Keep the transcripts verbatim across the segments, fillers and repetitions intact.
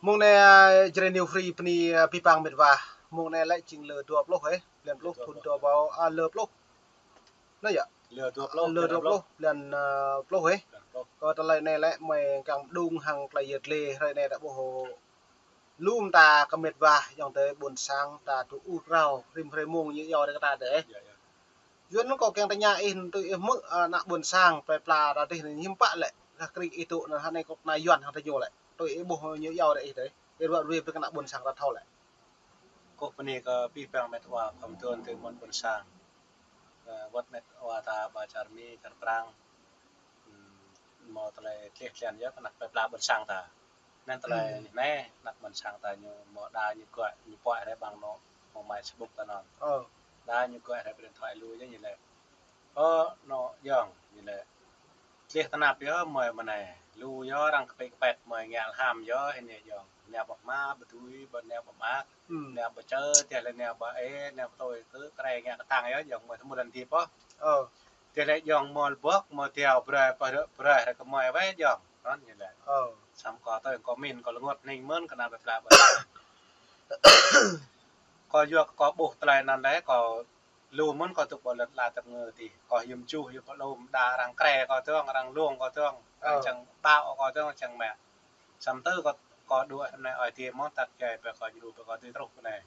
Mông anai, ơ, Jrai New Free bơni, ơ, abih bang met wa. Mông anai lĕ jing lơ dua pluh, ơ, blan pluh, thun dua rơbâo, ơ, lơ pluh. Anai yơh. Lơ dua pluh, lơ dua pluh, blan, ơ, pluh, ơ. Blan pluh. Kơ tơlơi anai lĕ mơi kiăng pơđung hăng tơlơi yơh gleh hrơi anai ta ƀuh lu mơta kơ met wa ayŏng adơi ƀôn sang ta tŭ ur krao rĭm hrơi mông ñu iâu rai kơ ta dêh. Yơh, yơh. Yua anŭn kâo kiăng tơña ih, tui ih hmư̆, ơ, ană ƀôn sang plơi pla ta dih anai hiư̆m pă lĕ, rah kri ih dŏ anŭn hơnai kŏ kơna Yuan hăng ta ñu lĕ. Tui ih ƀuh ñu iâu rai ih dêh. Ih ruai ruai brơi kơ ană ƀôn sang ta thâo lĕ. Kâo bơni kơ abih bang met wa khŏm dŏ tui mơ̆n ƀôn sang. Kơ wơ̆t met wa ta ƀơi čar Mi, čar Prang. Hm, hmâo tơlơi gleh glăn yơh kơ ană plơi pla ƀôn sang ta. Anŭn tơlơi anai, ană ƀôn sang ta ñu hmâo đa ñu gơ̆, ñu pơhiăp rai ƀơi anŏ, hmâo mă sơbŭk ta anŭn. Đa ñu gơ̆ rai ƀơi điện thoại lu yơh ñu lĕ. Ơ, anŏ ayŏng, ñu lĕ. Gleh tơnap yơh mơi mơnai. Lu yơh arăng kơpĭ kơpĕt mơi ngă lhăm yơh anai ayŏng. Anai ƀă hmua, ƀă tui, ƀă anai ƀă mă. Anai ƀă čơ, tơl anai ƀă ê, anai ƀă tui, kơ krê ngă kơtang yơh, ayŏng mơi tơmŭl lăn dip ôh. Tơl ayŏng mơ̆ ƀơ̆k, mơ̆ tiao brơi, brơi, brơi, rai kơ mơi wơ̆t ayŏng. Anŭn ñu lĕ. Samơ̆ kâo tui, kâo min, kâo lơngot hning mơ̆n, kơ ană plơi pla ƀôn. Kâo yua kơ kâo ƀuh tơlơi anŭn lĕ, kâo lu mơ̆n kâo tŭ ƀơi lŏn ala tơpơngơ̆ dih. Kâo hiư̆m čuh, hiư̆m pơlom, đa arăng krê kâo dơ̆ng, arăng lông kâo dơ̆ng, arăng čang ƀao kâo dơ̆ng, čang mă. Samơ̆ tui kâo, kâo đuaĭ mơnai ơi adai mơ̆n tăt jai ƀơi kâo djru ƀơi kâo tui truh mơnai.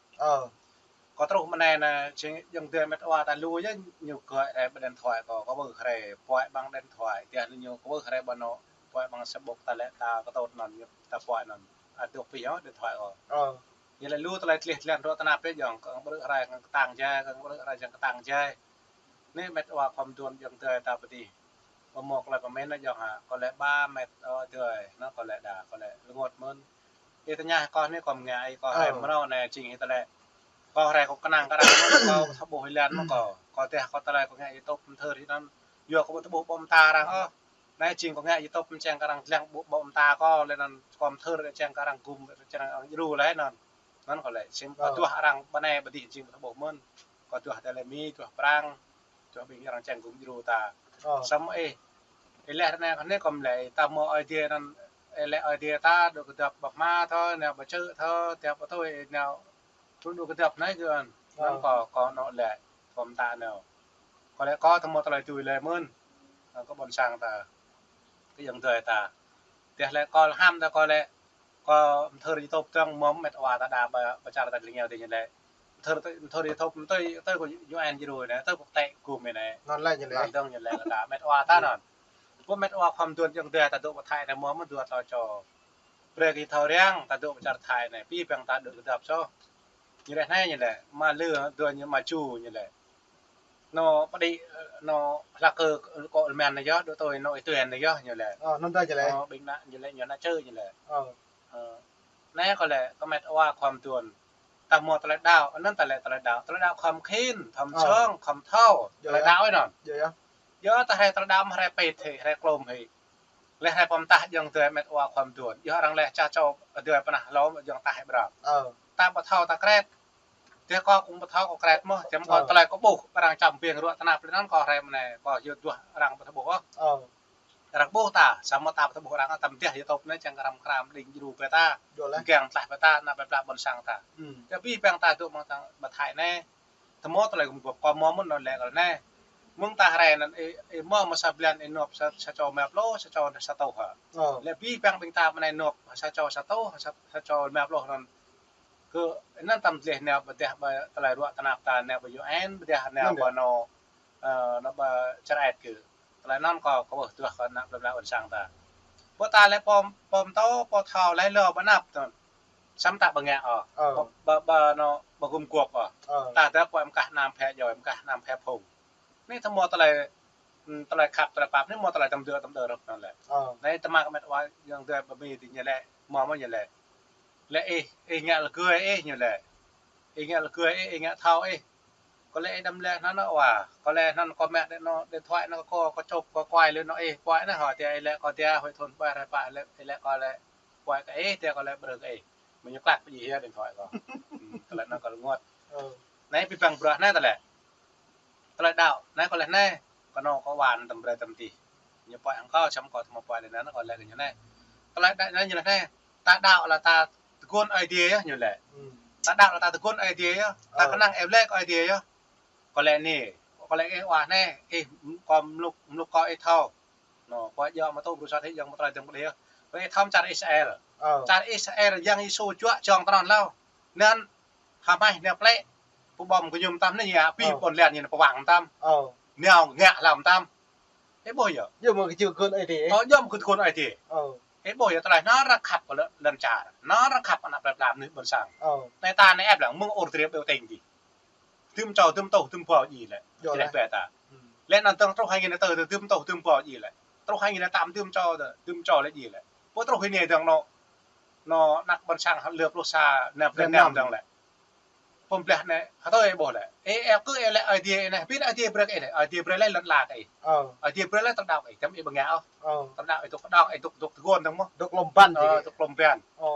Kâo truh mơnai anai, jing ayŏng adơi met wa ta lu yơh ñu gơ̆ rai ƀơi điện thoại kâo, kâo ƀuh rai, pơhiăp ƀơi điện thoại, tơl ñu kâo ƀuh rai ƀơi anŏ, pơhiăp ƀơi sơbŭk ta lĕ ta kơtŏt anŭn, ñu ta pơhiăp anŭn. Adôk pih yơh điện thoại kâo. Ñu lĕ lu tơlơi gleh glăn ruă tơnap yơh ayŏng, kơ arăng brơi rai, kơ arăng kơtang jai, kơ arăng brơi rai, kơ arăng kơtang jai. Anai met wa khŏm dŏ ayŏng adơi ta pơ dih. Kâo hmâo tơlơi pơmĭn anŭn ayŏng hă, kâo lĕ ƀă met, ơ, adơi, anŭn kâo lĕ đa, kâo lĕ lơngot mơ̆n. Ih tơña kâo anai kâo ngă, ih kâo rai mrâo anai jing hĭ tơlơi. Kâo rai kâo kơnang kơ arăng mơ̆n, kâo thâo ƀuh ih lăng mơ̆n kâo. Kâo tơdah kâo tơlơi kâo ngă YouTube mơthưr hĭ anŭn. Yua kâo ƀu thâo ƀuh ƀô̆ mơta arăng ôh. Anai jing kâo ngă YouTube mơčeng kơ arăng lăng ƀô̆, ƀô̆ mơta kâo, lĕ anŭn kâo mơthưr čeng kơ arăng gum, čeng arăng djru lĕ anŭn. Anŭn kâo lĕ, sim kâo duah arăng ƀơi anai ƀơi dih jing kâo thâo ƀuh mơ̆n. Kâo duah tơlơi Mi, duah Prang, duah ƀing arăng čeng gum djru ta. Samơ̆ ih, ih lĕ anai, anai kâo lĕ, ta hmâo ơi adai anŭn, ih lĕ ơi adai ta, dŏ kơdŏp ƀă hmua thâo, anai ƀă čư̆ thâo, tơl ƀă tui, anai Tui dŏ kơdŏp anai kơ anŭn. Anŭn kâo, kâo anŏ lĕ, kâo mơta anai. Kâo lĕ kâo tơhmâo tơlơi tui lĕ mơ̆n. Kơ ƀôn sang ta. Kơ ayŏng adơi ta. Tơdah lĕ kâo lơham ta kâo lĕ, kâo mơthưr YouTube tơ̆ng mơ̆m met wa ta đa ƀă, ƀă čar ta lĕ ñu tui ñu lĕ. Mơthưr, mơthưr YouTube tui, tui kơ U N djru anai, tui kơ tĕ gum anai. Anŭn lĕ ñu lĕ. Anŭn dơ̆ng ñu lĕ kơ ta met wa ta anŭn. Ƀu met wa khŏm dŏ ayŏng adơi ta dŏ ƀơi Thái anai mơ̆m dŏ tơlơi čô. Brơi kơ thâo răng, ta dŏ ƀơi čar Thái anai, abih bang ta dŏ kơdŏp soh. Ñu lĕ anai ñu lĕ, mă lư, dua ñu mă ču ñu lĕ. Anŏ pơđĭ, anŏ hlak kơ kơ lơmen anai yơh, dŏ tui anŏ ih tuen anai yơh ñu lĕ. Ơ, anŭn ta ñu lĕ. Anŏ ƀing ană ñu lĕ, ñu ană čư̆ ñu lĕ. Ơ. Ơ. Anai kâo lĕ, kơ met wa khŏm dŏ. Ta hmâo tơlơi đaŏ, anŭn ta lĕ tơlơi đaŏ. Tơlơi đaŏ khŏm khĭn, khŏm song, khŏm thâo. Tơlơi đaŏ anŭn. Yơh, yơh. Yơh, ta rai tơlơi đaŏ mă rai pĕt hĭ, rai klôm hĭ. Lĕ hrơi pơm tah ayŏng adơi met wa khŏm dŏ. Yơh arăng lĕ ča čô adơi pơnah lŏm ayŏng tah hĭ ƀrăng. Ơ. Ta ƀu thâo ta kret. Tơdah kâo kơ ƀu thâo kâo kret mơ̆n. Tơdah kâo tơlơi kâo ƀuh, ƀrăng čăm ƀing ruă tơnap lĕ anŭn kâo hrơi mơnai. Kâo yơh duah arăng ƀu thâo ƀuh ôh. Ơ. Arăng ƀuh ta, samơ̆ ta ƀu thâo ƀuh arăng, ta mơdeh YouTube anai čang kơ arăng kram đing djru ƀơi ta. Dŏ lĕ. Gang tlaih ƀơi ta, ană plơi pla ƀôn sang ta. Yơh abih bang ta dŏ mơ̆ng ta ƀơi Thái anai. Tơhmâo tơlơi gum gôp kâo hmâo mơ̆n anŭn lĕ kâo anai. Mơ̆ng ta rai anŭn ih, ih hmâo mơ̆ sa blan ih nộp sa, sa čô mă pluh, sa čô sa rơtuh hă. Ơ. Lĕ abih bang ƀing ta mơnai nộp sa čô sa rơtuh, sa, sa čô mă pluh anŭn. Kơ anŭn ta mơdeh anai ƀơdah ƀơi tơlơi ruă tơnap ta anai ƀơi U N, ƀơdah anai ƀơi anŏ, ơ, anŏ ƀơi čar et kơ. Tơlơi anŭn kâo, kâo ƀuh duah kơ ană plơi pla ƀôn sang ta. Ƀơi ta lĕ pô, pô mtô, pô thâo lĕ lơ ƀơi anăp anŭn. Samơ̆ ta ƀu ngă ôh. Ơ. Ƀơ, ƀơ, ƀơ anŏ, ƀơ gum gôp ôh. Ơ. Ta dŏ pơ mơkah anăm phe djoi, mơkah anăm phe phung. Anai tơhmâo tơlơi, ưm, tơlơi khăp, tơlơi pap, anai hmâo tơlơi tơm dơ̆, tơm dơ̆ rŏk anŭn lĕ. Ơ. Anai tơma kơ met wa ayŏng adơi ƀơi Mi tui ñu lĕ, hmâo mơ̆n ñu lĕ. Lĕ ih, ih ngă lơgơi ih ñu lĕ. Ih ngă lơgơi ih, ih ngă thâo ih. Kâo lĕ ih đăm lĕ anŭn anŏ wa. Kâo lĕ anŭn kâo mă đe anŏ điện thoại anŭn kâo, kâo čŏp, kâo kuai lĕ anŏ ih, kuai anŭn hŏ, tơl ih lĕ kâo tơl hơi thun ƀai rai pă lĕ, ih lĕ kâo lĕ kuai kơ ih, tơl kâo lĕ brơi kơ ih. Mơ̆ ñu klăk pơjing hĭ điện thoại kâo. Hm, tơlơi anŭn kâo lơngot. Ơ. Anai abih bang bruă anai tơlơi. Tơlơi đaŏ, anai kâo lĕ anai, kơ anŏ kâo wan tơm brơi tơm tih. Ñu pơhiăp hăng kâo, samơ̆ kâo tơhmâo pơhiăp lĕ anŭn, kâo lĕ kơ ñu anai. Tơlơi đaŏ anai ñu lĕ anai, ta đaŏ lĕ ta, Tơguan Ơi Adai yơh ñu lĕ. Hmm. Ta đaŏ lĕ ta tơguan Ơi Adai yơh. Ta Ơ. Kơnang ih lĕ kơ Ơi Adai yơh. Kâo lĕ anai, kâo lĕ ih wa anai, ih kâo mluk, mluk kâo ih thâo. Nô, kâo djơ̆ mă tŭ brŭ sat hĭ yang mă tơlơi dơ̆ng pơđih. Kâo ih thâo čar Israel. Ơ. Čar Israel Yang Yêsu juă jơ̆ng tơnăn hlâo. Anŭn hơmai nao plĕ. Pơbom kơ ñu mơtam anai ñu, pi Ơ. Pôn lan ñu pơwang mơtam. Ơ. Nao ngă hlâo mơtam. Ih ƀuh yơh. Yơh mă kơ tơguan Ơi Adai. Ơ, yơh mă kơ tơguan Ơi Adai. Ơ. Ih ƀuh yơh tơlơi anŭn arăng khăp kơ lŏn, lŏn čar. Anŭn arăng khăp ană plơi pla mơnuih ƀôn sang. Ơ. Anai ta anai ĕp lăng mơ̆ng ur dri ƀêu teng dih. Dŭm čô, dŭm tuh, dŭm ƀâo djai lĕ. Djơ̆ lĕ. Čơleh bĕ ta. Hmm. Lĕ anŭn tơ̆ng truh hai nghìn lẻ tư, dŭm tuh, dŭm ƀâo djai lĕ. Truh hai nghìn lẻ tám, dŭm čô, dŭm čô lĕ djai lĕ. Pô truh hĭ anai dơ̆ng nô. Nô ană ƀôn sang lơ pluh sa, năm, năm dơ̆ng lĕ. Pơm blah anai, hơtơi ƀuh lĕ. Ê, ê, kơ ê lĕ Ơi Adai anai, pin Ơi Adai brơi ê lĕ, Ơi Adai brơi lĕ lŏn ala kơ ê. Ơ. Ơi Adai brơi lĕ tơlơi đaŏ kơ ê, tơm ê ƀu ngă ôh. Ơ. Tơlơi đaŏ ê dŏ kơđŏk, ê dŏ, dŏ tơguan dơ̆ng mơ̆. Dŏ klom ban. Ơ, dŏ klom ban. Ơ.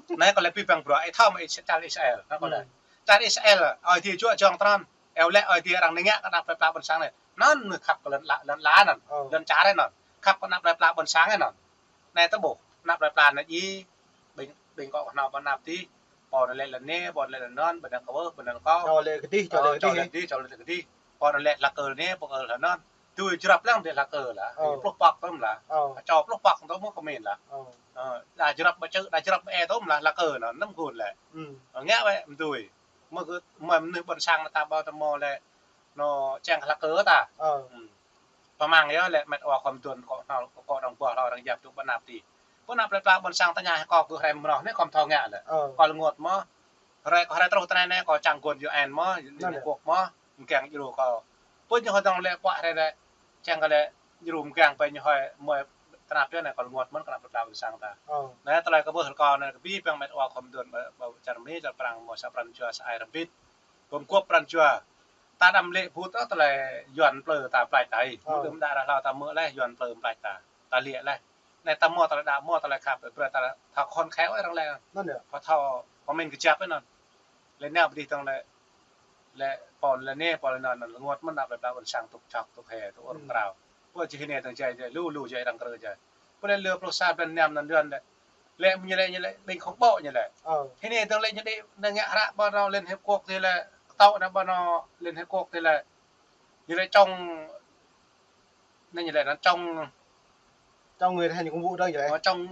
Anai kâo lĕ pĭ păng bruă, ê thâo mă ê čar Israel, anai kâo lĕ. Hmm. Čar Israel, Ơi Adai juă jơ̆ng tơnăn, ê lĕ Ơi Adai arăng anai ngă kơ ană plơi pla ƀôn sang anai. Anŭn mơ̆ khăp kơ lŏn la-, lŏn la anŭn, Ơ. Lŏn čar anŭn, khăp kơ ană plơi pla ƀôn sang anŭn. Anai ta ƀuh, ană plơi pla anai djai, ƀing, ƀing kâo kơhnâo ƀơi anăp dih, pô anai lĕ lŏn anai, pô anai lĕ lŏn anŭn, ƀơi anăp kâo, ƀơi anăp kâo. Čô lĕ kơdih, čô lĕ kơdih. Ơ, čô lĕ kơdih. Pô anai lĕ hla kơ anai, pô kơ hla anŭn. Tui jrăp lăng dih hla kơ lah. Ơ. Pluh păk tơm lah. Ơ. Čô pluh păk tơm mơ̆ kơ min lah. Ơ. Ơ, đa jrăp ƀơi čư̆, đa jrăp ƀơi ê tơm lah, hla kơ anŭn, năm gun lĕ. Hmm. Ơ, ngă wơ̆t mơ̆ tui. Mơ̆ kơ, mơ̆ mơnuih ƀôn sang ta ƀu tơmô lĕ, nô čang hla kơ ta. Ơ. Hmm. Pơmăng yơh lĕ met wa khŏm tuan kâo hnal, kâo arăng ƀuh hlâo arăng yap čŭk ƀơi anăp dih. Pơ anăp plơi pla ƀôn sang tơña kâo kơ hrơi mơnơ̆ng anai khŏm thâo ngă lĕ. Ơ. Kâo lĕ rơngot mơ̆. Hrơi kâo hrơi truh tơnai anai kâo čang guôn U N mơ̆, Liên Hiệp Quốc mơ̆, mơgang djru kâo. Pơ ñu hơdơ̆ng lĕ pơhiăp hrơi lĕ, čang kơ lĕ djru mơgang pơ ñu hơi mơi tơnap yơh anai kâo rơngot mơ̆n kơ anăp plơi pla ƀôn sang ta. Ơ. Anai tơlơi kâo ƀuh kâo anai kơ pĭ păng met wa khŏm tuan ƀơi, ƀơi čar Mi, čar Prang mơ̆ sa pran jua sa ai rơbit. Pơm guôp pran jua. Ta đăm lĕ phŭt ôh tơlơi Yuan plư ta plač ta ih. Ơ. Mơ̆ đưm đă ră hlâo ta mơ̆ lĕ Yuan plư plač ta. Ta lĕ lĕ. Anai ta mơ̆ tơlơi đaŏ, mơ̆ tơlơi khăp, brơi ta thâo khôn khéo ih arăng lĕ. Anŭn yơh. Kâo thâo pơmĭn kơjăp ih anŭn. Lĕ anai ƀơi dih tơ̆ng lĕ, lĕ pô lĕ anai, pô lĕ anŭn, anŭn rơngot mơ̆n anăp plơi pla ƀôn sang tŭk čŏk, tŭk hê, tŭk ur Hmm. krao. Pơ čih anai tơ̆ng jai, jai, lu, lu jai arăng krơ jai. Pơ lĕ lơ pluh sa blan năm anŭn Yuan lĕ. Lĕ ñu lĕ, ñu lĕ, ƀing khŏm ƀô̆ ñu lĕ. Ơ. Hĭ anai dơ̆ng lĕ ñu đĭ, ñu ngă hră ƀơi anŏ Liên Hiệp Quốc dih lĕ, kơtŏ anai ƀơi anŏ Liên Hiệp Quốc dih lĕ. Ñu lĕ čŏng, anai ñu lĕ anŭn čŏng, čŏng người thi hành công vụ dơ̆ng ñu lĕ. Ơ, čŏng,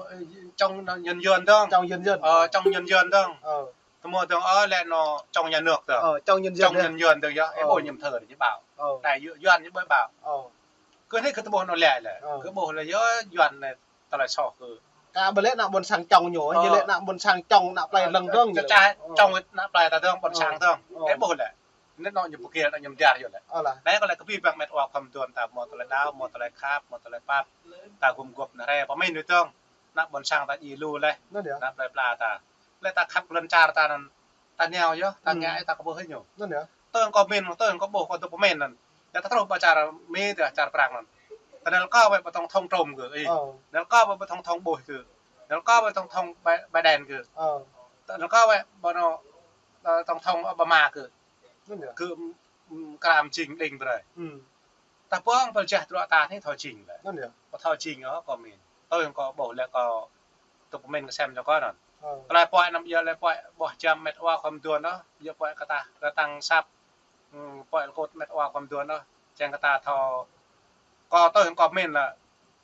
čŏng anŭn nhân dân dơ̆ng. Čŏng nhân dân. Ơ, čŏng nhân dân dơ̆ng. Ơ. Tơmô dơ̆ng, ơ, lĕ anŏ čŏng nhà nước dơ̆ng. Ơ, čŏng nhân dân dơ̆ng. Čŏng nhân dân dơ̆ng yơh. Ơ. Ih ƀuh ñu mơthơ ñu ƀao. Ơ. Đài Yuan ñu ƀơi ƀao. Ơ. Kơ anai kơ tơƀuh anŏ lĕ lĕ. Ơ. Kơ ƀuh lĕ yơh Yuan anai tơlơi soh kơ. Kơ ƀơi lĕ ană ƀôn sang čŏng ñu, Ơ. Ñu lĕ ană ƀôn sang čŏng ană plơi lăng dơ̆ng. Ča, ča, Ơ. Čŏng ană plơi ta dơ̆ng, ƀôn Ơ. Sang dơ̆ng. Ơ. Ih ƀuh lĕ. Anai anŏ ñu pơkil, anŏ ñu mơdar yơh lĕ. Ơ lah. Anai kâo lĕ kơ pĭ păng met wa khŏm tuan ta mơ̆ tơlơi đaŏ, mơ̆ tơlơi khăp, mơ̆ tơlơi pap. Ta gum gŏp anai hrơi, pơmĭn anai dơ̆ng. Ană ƀôn sang ta djai lu lĕ. Anŭn yơh. Anăp plơi pla ta. Lĕ ta khăp lŏn čar ta anŭn. Ta nao yơh, ta Hmm. Ngă ih ta kơ ƀuh hĭ ñu. Anŭn yơh. Tơ̆ng kâo pơmĭn, tơ̆ng kâo ƀuh kâo dŏ pơmĭn anŭn. Yua ta truh ƀơi čar Mi, ta čar Prang anŭn. Ta nao kơ wơ̆t ƀơi tổng thống Trump kơ ih. Ơ. Nao kơ wơ̆t ƀơi tổng thống Bush kơ. Nao kơ wơ̆t tổng thống Bi-, Biden kơ. Ơ. Ta nao kơ wơ̆t ƀơi anŏ, ơ, tổng thống Obama kơ. Anŭn yơh. Kơ, ưm, kram jing đing brơi. Hmm. Ta pơ̆ng pơl jah truă ta anai thâo jing lĕ. Anŭn yơh. Ƀu thâo jing ôh kâo pơmĭn. Tơ̆ng kâo ƀuh lĕ kâo dŏ pơmĭn kơ sem čô kâo anŭn. Ơ. Tơlơi pơhiăp anăm yơh lĕ pơhiăp ƀuh jăm met wa khŏm tuan ôh, yơh pơhiăp kơ ta, kơ tăng sap, ưm, pơhiăp lơkŭt met wa khŏm tuan ôh. Čang kơ ta thâo, kâo tơ̆ng kâo pơmĭn lĕ,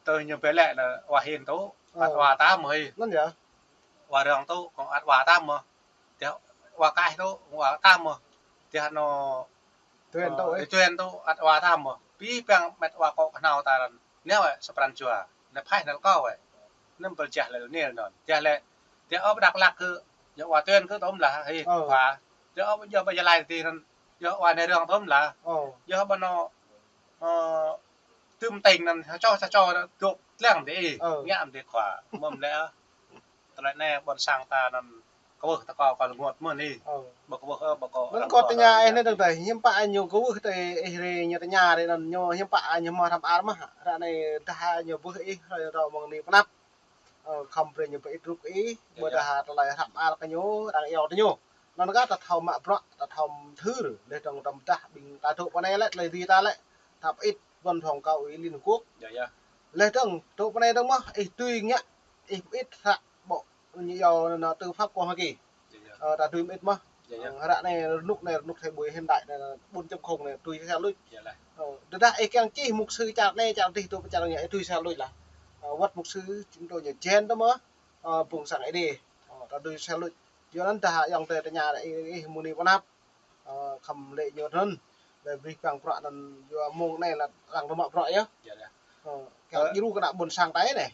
tơ̆ng ñu ƀe lĕ lĕ wa hin tŭ, Ơ. Ăt wa ta mơ̆ hĭ. Anŭn yơh. Wa rơ̆ng tŭ, kâo ăt wa ta mơ̆. Tơ̆ng wa kaih tŭ, wa ta mơ̆. Tơ̆ng anŏ Tuyên tŭ, ơ, ih. Tuyên tŭ, ăt wa ta mơ̆. Pĭ păng met wa kâo kơhnâo ta răn. Anai wơ̆t sa pran jua. Anai phaih nao kơ wơ̆t. Anăm pơl jah lĕ anai anŭn. Tơ̆ng lĕ, tơ̆ng ôh ƀơi Dak Lak kơ, yơh wa Tuyên kơ tơm lah, hĭ, Ơ. Khua. Tơ̆ng ôh ƀơi, ƀơi Gia Lai tih anŭn, yơh wa Nai Rơ̆ng tơm lah. Ơ. Yơh ƀơi anŏ, ơ, tơm têng anŭn, sa čô, sa čô, dŏ lăng dih, Ơ. Ngă dih khua. Mơ̆m lĕ, Tơlơi anai ƀôn sang ta anŭn kwưh tơ kâo kơ rơngot mơ̆n hĭ. Ơ. Ƀu kwưh ôh, ƀu kâo. Anŭn kâo tơña ih anai dơ̆ng tơ̆, hiư̆m pă ñu kwưh tơ̆ ih rai ñu tơña rai anŭn ñu hiư̆m pă ñu hmâo hrăm ar mơ̆. Ră anai dah ñu ƀuh ih hrơi rơ̆ mơ̆ng anai pơ anăp. Ơ, khŏm brơi ñu pơit rup ih, ƀôdah tơlơi hrăm ar kơ ñu, arăng iâu tơ ñu. Anŭn kơ ta thâo mă bruă, ta thâo mơthưr, laih dơ̆ng ta mơdah ƀing ta dŏ pơ anai lĕ, tơlơi dưi ta lĕ. Ta pơit văn phòng kơ ih Liên Hợp Quốc. Laih dơ̆ng, dŏ pơ anai dơ̆ng mơ̆, ih dưi ngă, ih pơit hră ƀô̆ Ñu yua anŭn tư pháp của Hoa Kỳ. Ơ, ta tui mĭt mơ̆n. Ơ, hră anai, rơnŭk anai, rơnŭk thời buổi hiện đại anai, bốn chấm không anai, tui sa luč. Ơ, tơdah ih kiăng čih mục sư čar anai, čar adih tui čar anai, ih tui sa luč lah. Ơ, wơ̆t mục sư chúng tôi ñu jen tơ mơ̆n, ơ, phung sang Ơi Adai. Ơ, ta tui sa luč. Yua anŭn tơdah ayŏng adơi tơña ih, ih mơni pơnăp. Ơ, khŏm lĕ ñu anŭn. Lĕ brơi păng bruă anŭn yua mơ̆ng anai lĕ arăng tơmă bruă yơh. Ơ, kiăng djru kơ ană ƀôn sang ta anai.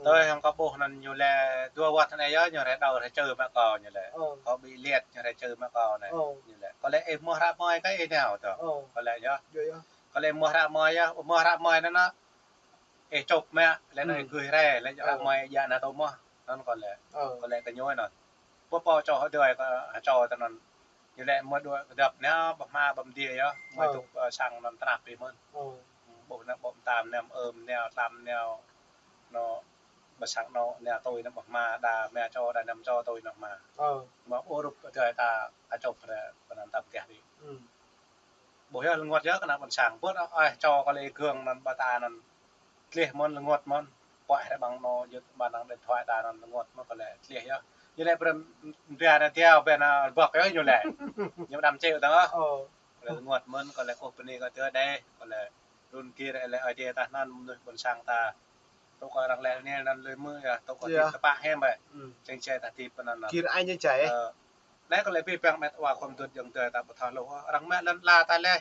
Tui hăng kâo ƀuh anŭn ñu lĕ dua wơ̆t anai yơh, ñu rai đaŏ rai čư mă kâo ñu lĕ. Kâo ƀu liat ñu rai čư mă kâo anai. Ñu lĕ. Kâo lĕ ih mơ̆ hră mơai kơ ih nao tơ. Kâo lĕ yơh. Kâo lĕ mơ̆ hră mơai yơh, mơ̆ hră mơai anŭn. Ih čŏp mă, lĕ anŭn ih gưi rai, lĕ hră mơai djă anŭn tơ mơ̆n. Anŭn kâo lĕ. Kâo lĕ kơ ñu anŭn. Pô pô čô hơdơi kơ hơčô tơ anŭn. Ñu lĕ mơ̆ đuaĭ kơdŏp nao, ƀă hma ƀă mơdê yơh, mơ̆ tŭk, ơ, sang anŭn tơnap ih mơ̆n. Ƀuh nao ƀô̆ mơtam nao, ơm nao, tlam nao, anŭn ƀă sang anŭn nao tui nao ƀă hma đa mă čô, đa năm čô tui nao hma. Mơ̆ ƀu rup hơdơi ta, ta čŏp rai, pơnăn tăm teh đi. Ƀuh yơh, lơngot yơh kơ ană ƀôn sang. Ƀuh, ơ, čô kâo lĕ gơ̆ng anŭn ƀă ta anŭn. Tleh mơ̆n, lơngot mơ̆n. Puăi rai ƀăng anŭn, yua ƀăng điện thoại ta anŭn lơngot mơ̆n kâo lĕ tleh yơh. Ñu lĕ brơi mơdra anai tiao ƀĕ anŭn bŏk yơh ñu lĕ. Ñu đăm čeo tơ̆ng ôh. Kâo lĕ lơngot mơ̆n, kâo lĕ kơkuh bơni kơ tơ đeh, kâo lĕ run kir lĕ ơi adai ta anŭn mơnuih ƀôn sang ta. Tŭ kơ arăng lĕ anai anŭn lui mơ̆ yơh, tŭ kơ dĭt tơpă hiam ƀĕ. Čeng čai ta tip pơnăn anŭn. Kir ai ñu čai. Ơ, anai kâo lĕ pih păng met wa khŏm dut jơ̆ng tơ ta ƀu thâo hluh. Arăng mă lŏn ala ta leh.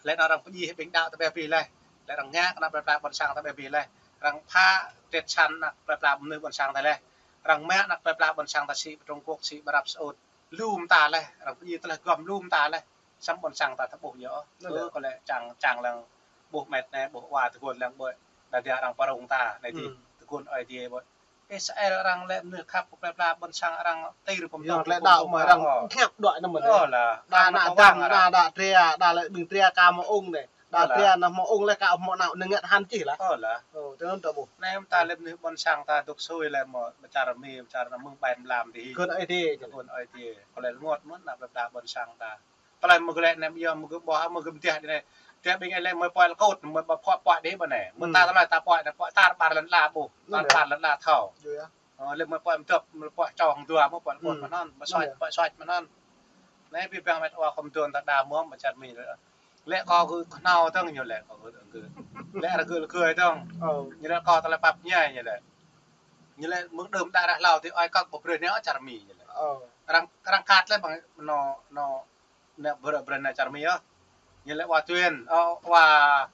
Lĕ anŭn arăng pơdjai ƀing đaŏ ta ƀĕ ƀĕ leh. Lĕ arăng ngă kơ ană plơi pla ƀôn sang ta ƀĕ ƀĕ leh. Arăng phă tret san ană plơi pla mơnuih ƀôn sang ta leh. Arăng mă ană plơi pla ƀôn sang ta sĭ pơ Trung Quốc, sĭ pơ Arab Saudi. Lu mơta leh, arăng pơdjai tơlơi gŏm lu mơta leh. Samơ̆ ƀôn sang ta ƀu ƀuh yơh. Ơ, kâo lĕ čang, čang lăng ƀuh met anai, ƀuh wa tơguan lăng ƀơi. Đa đa arăng pơrŭng ta, anai ti tơguan Ơi Adai ƀơi. Israel arăng lĕ mơnuih khăp kơ plơi pla ƀôn sang arăng tơl pơm yơh, tơl lĕ pơm đaŏ tơl mơ̆ arăng arăng, ơ. Khiăp đuaĭ anŭn mơ̆n. Ơ, lă, đa đaŏ ană mơ̆ dăng, đa đaŏ tria, đa lĕ ƀing tria ka mơ̆ ung anai. Đa tria anŭn mơ̆ ung lĕ ka mơ̆ nao nơnget hăn čih lah. Ơ, lă. Ơ, tơ anŭn ta ƀuh. Anai mơta lĕ mơnuih ƀôn sang ta dŏ sui lĕ mơ̆, mơčar mi, mơčar anŭn mơ̆ng ƀai mlam dih. Tơguan Ơi Adai. Tơguan Ơi Adai. Kâo lĕ lơngot mơ̆n ană plơi pla ƀôn sang ta. Tơlơi mơ̆ gơ̆ lĕ anai yơh mơ̆ gơ̆ ƀuh, mơ̆ gơ̆ mơdeh dih anai. Tơdah ƀing ih lĕ mơ̆ puăi lơkôt, mơ̆ ƀă phuă puăi dih ƀă anai. Mơ̆ ta tơlơi ta puăi anai, puăi tar ƀar lŏn ala ƀuh. Tar ƀar lŏn ala thâo. Ơ, lĕ mơ̆ puăi mơdŏp, mơ̆ puăi čŏng dua, mơ̆ puăi lơkôt mơ̆n anŭn, puăi suač, puăi suač mơ̆n anŭn. Anai pih păng met wa khŏm dun ta đa mơ̆n ƀă čar mi lĕ. Lĕ kâo gơ̆ kơhnâo tơ̆ng ñu lĕ, kâo gơ̆, gơ̆. Lĕ arăng gơ̆ lĕ gơ̆ tơ̆ng. Ñu lĕ kâo tơlơi pap ñai ñu lĕ. Ñu lĕ mơ̆ng đưm đă ră hlâo ti ơi kâo ƀu brơi nao čar mi ñu lĕ. Arăng, arăng kat lĕ ƀăng anŭn, anŭn Nao brơi, brơi nao čar mi yơh. Ñu lĕ wa Tuen, ơ, wa,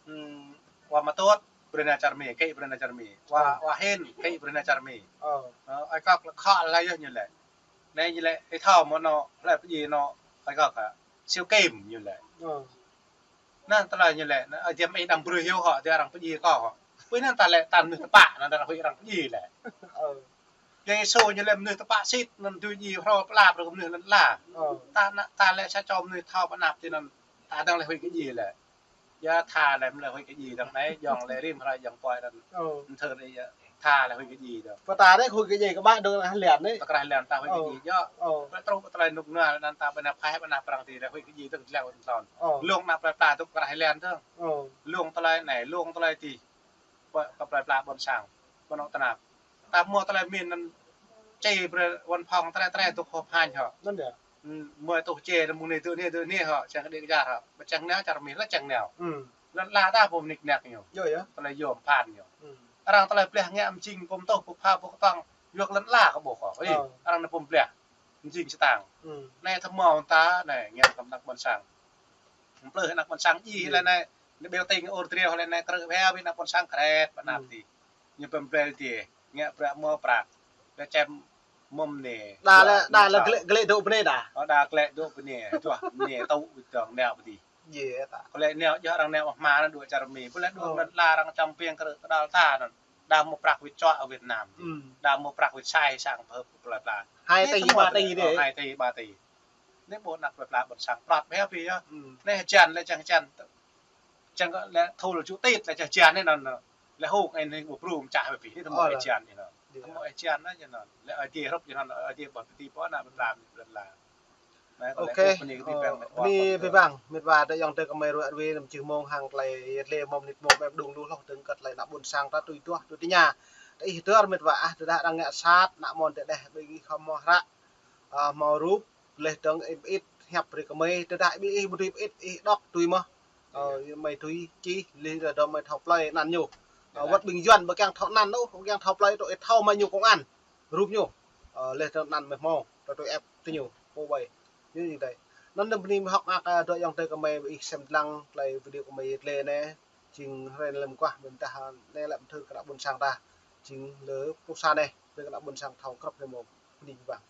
ưm, wa Matôt, brơi nao čar mi, kĕ brơi nao čar mi. Wa, wa Hin, kĕ brơi nao čar mi. Ơ, ơi kâo lĕ khŏ lă yơh ñu lĕ. Anai ñu lĕ, ih thâo mơ̆ anŭn, hlơi pơdjai anŭn, ơi kâo kơ. Siu Kim ñu lĕ. Anŭn tơlơi ñu lĕ, anŭn, ơ, jăm ih đăm brơi hyu hŏ, tơ arăng pơdjai kâo hŏ. Pui anŭn ta lĕ, ta mơnuih tơpă, anŭn arăng huĭ arăng pơdjai lĕ. Ơ. Yang Yêsu ñu lĕ mơnuih tơpă sĭt, anŭn tui djai hrô pơla brơi kơ mơnuih lŏn ala. Ơ. Ta anŭn, ta lĕ sa čô mơnuih thâo pơanăp tui anŭn, ta dơ̆ng lĕ huĭ kơ djai lĕ. Yua tha lĕ mơ̆ lĕ huĭ kơ djai dơ̆ng anai, yŏng lĕ rĭm hrơi yŏng puăi anŭn. Ơ. Anŭn thơ anai yơh, tha lĕ huĭ kơ djai dơ̆ng. Pơ ta anai huĭ kơ djai kơ ƀă dơ̆ng krah lĕ anai. Ta krah lĕ ta huĭ kơ djai yơh. Ơ. Pơ truh pơ tơlơi rơnŭk rơnua anŭn ta ƀơi anăp phai, ƀơi anăp prăng ti lĕ huĭ kơ djai dơ̆ng tlĕ anŭn. Ơ. Lông anăp plơi pla dŏ krah lĕ dơ̆ng. Ơ. Lông tơlơi anai, lông tơlơi ti. Pơ, pơ plơi pla ƀôn sang, ƀôn ŏk tơnap. Ta mơ̆ tơlơi min anŭn čê brơi văn phòng tơlơi tơlơi dŏ họp hành hŏ. Anŭn yơh. Ưm, mơ̆ tŭ čê anŭn mơ̆ng anai tŭ anai tŭ anai hŏ, čang kơ đĭ kơ jar hŏ. Ƀu čang nao čar mi lĕ čang nao. Ưm. Lŏn ala ta ƀu nik nao ñu. Yơh, yơh. Tơlơi yôm phăn ñu. Ưm. Arăng tơlơi pleh ngă mơjing pơm tŭ pơpha pơk tŏng. Yua kơ lŏn ala kơ ƀuh kơ. Ih, ơ, arăng anai pơm pleh. Mơjing čơtang. Ưm. Anai thâo mơ̆ ta anai, ngă kơ ană ƀôn sang. Plơi ană ƀôn sang djai lĕ anai, anai ƀiă tơ̆ng ur triu lĕ anai krư̆ ƀiă ƀiă ană ƀôn sang kret pơanăp ti. Ñu pơm brơi ti, ngă prăk mơ̆ prăk. Lĕ čem mơ̆m anai. Đa lĕ, đa lĕ glĕ, glĕ dŏ bơnai đa. Ơ, đa glĕ dŏ bơnai, duah bơnai tŭ ƀu dơ̆ng nao ƀu dih. Yơh ta. Kơ lĕ nao djơ̆ arăng nao hma anŭn dŏ čar mi, ƀu lĕ dŏ lŏn ala arăng čăm piêng krư̆ kơdal ta anŭn. Đa mơ̆ prăk wĭt čuă wĭt nam. Ưm. Đa mơ̆ prăk wĭt sai sang pơhơp plơi pla. Hai tỉ, ba tỉ dih. Ơ, hai tỉ, ba tỉ. Anai ƀuh ană plơi pla ƀôn sang prăp hĕ pi yơh. Ưm. Anai hơjan lĕ čang hơjan. Čang kơ lĕ thul ču tit lĕ čang hơjan anai anŭn. Lĕ hŭk anai ƀu brŭm čah pi anai tơmơi hơjan anai anŭn. Tơmơi hơjan anai anŭn. Lĕ Ơi Adai hrup anŭn, Ơi Adai ƀuh pơti ƀuh ană plơi pla. Ok. Ơ, bơni abih bang, met wa tơ ayŏng adơi gơmơi ruai ruai anăm čih mơ̆ng hăng tơlơi yet lĕ mơ̆m nit mơ̆m em đung lu hloh dơ̆ng kơ tơlơi ană ƀôn sang ta tui duah tui tơña. Ih dơr mĕt wa ah, tơdah arăng ngă sat, ană mơ̆n tơdeh ƀing ih khŏm hmâo hră, ah, hmâo rup, laih dơ̆ng ih pơit hiăp brơi kơ mơi, tơdah ƀing ih ƀu dưi pơit, ih đŏk tui mơ̆n. Ơ, mơi tui čih, laih dơ̆ng mơi thâo plơi anăn ñu. Ơ, wơ̆t ƀing Yuan ƀu kiăng thâo anăn ôh, ƀu kiăng thâo plơi tui ih thâo mă ñu công an. Rup ñu. Ơ, laih dơ̆ng anăn mơi hmâo, tui tui ĕp tui ñu, pô ƀai. Ñu ñu tơi. Anŭn đơ̆m bơni mơi hŏk mơak, ơ, dŏ ayŏng adơi kơ mơi ƀing ih sem lăng, tơlơi video kơ mơi tơlơi anai. Jing hrơi anai lăm kuah mơ̆n tah, anai lăm thư kơ ană ƀôn sang ta. Jing lơ pơsa anai, brơi kơ ană ƀôn sang thâo krăp anai mơ̆n. Bơni mơi bang.